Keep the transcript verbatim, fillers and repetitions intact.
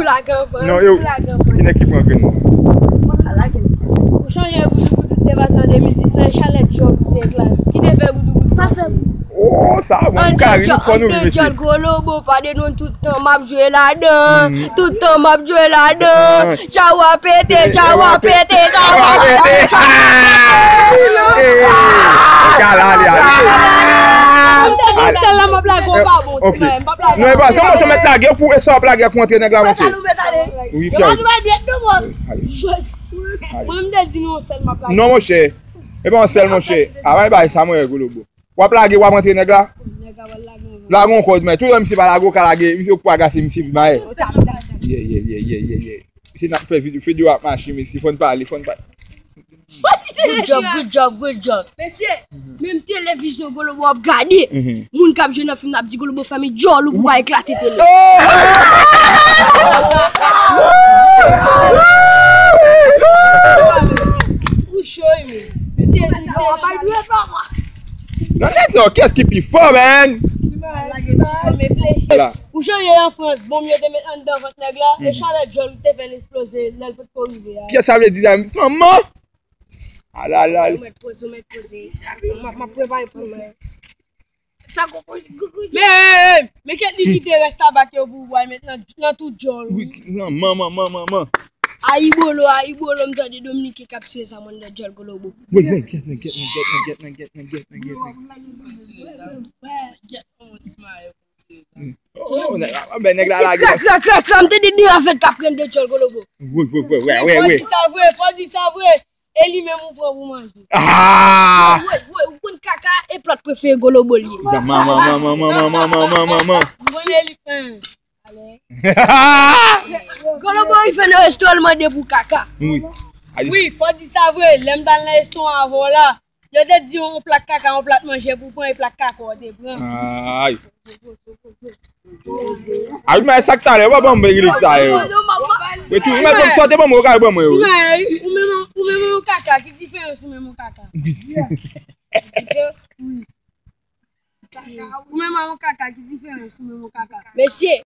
Plak anvan, non, yo, plak anvan. Ki nèg ki pran grenn nan? Ou chonje goudougoudou te pase an de mil dis, se chalè djòl ou te eklate. Ki te fè goudougoudou pase? Oh, sa, bon, nou ka ri, nou fò, nou rive isit. Djòl Golobo, pa de non, tout tan m ap jwe ladan. Tout tan m ap jwe ladan. Chawa pete, chawa pete, chawa pete, chawa pete. Gala, ale, ale. Sèl la m ap lage w pa bon, ti mwen, m p ap lage w. Non, e pa, se mwen mèt lage w pou e sa w ap lage ak mwen antre nèg la monte. Wi, frè. Mwen m te di nou sèl m ap lage. Non, monchè. E pa yon sèl, monchè. A bay bay sa mwen wè Golobo. W ap lage, w ap antre nèg la? Lage yon kòd, men tou lè misye pa lage, w ka lage, misye ou pa gase misye pi mayè. Yeah, yeah, yeah, yeah, yeah, yeah. Se n ap fè videyo, videyo ap mache, mesye, fò n pale, fò n pale. Good job, good job, good job. Mesye, menm televizyon Golobo ap gade. Moun k ap jwe nan fim nan ap di Golobo fèmen djòl ou pou pa eklate tele. Ou cho wi, men. Mesye, mesye. Nan nèt yo, kès ki pi fò, man? Lage sou fò, men flechi. La. Ou chonje an Frans, bonm yo te met anndan vant nèg la, e chalè djòl ou te fè l esploze lè l potko rive a. Kiyès sa vle di la? Manman! Alala. Ou mèt poze, ou mèt poze. M ap, m ap prepare pou mwen. Sa koko, koko. Men, men kèt li kite rès tabak yo pou w al met nan, nan tout djòl. Wi, wi, non, manman, manman, manman. Ayibolo, ayibolo, m tande Dominiken k ap tire zam anndan djòl Golobo. Wi, wi, gèt, wi, gèt, wi, gèt, wi, gèt, wi, gèt, wi, gèt, wi, gèt, wi. Gèt, on smile. Oh, nèg la, ben, nèg la lage. Krak, krak, krak, krak, m tande de afè k ap pran de djòl Golobo. Wi, wi, wi, wi, wi, wi. Fò di sa vre, fò di sa vre. E li menm ou pran pou manje. Ah! Woy, woy, ou konn kaka e plat prefere Golobo li ye. Manman, manman, manman, manman, manman, manman. Ou konn e li, en. Ale. Golobo rive nan restoran, l mande pou kaka. Wi. Wi, fò di sa vre, lè m t al nan restoran avan w la, yo te di yon plat kaka, yon plat manje pou pran, e plat kaka w te pran. Ay. A wi, men sa k talè, w pa ban m regle sa yo. Wi, tou, men sa w te ban m, w ka ban mwen yo. Ti mari, ou menm, ou menm yon kaka, ki diferans ou menm yon kaka? Ki diferans? Wi. Ou menm yon kaka, ki diferans ou menm yon kaka? Mesye,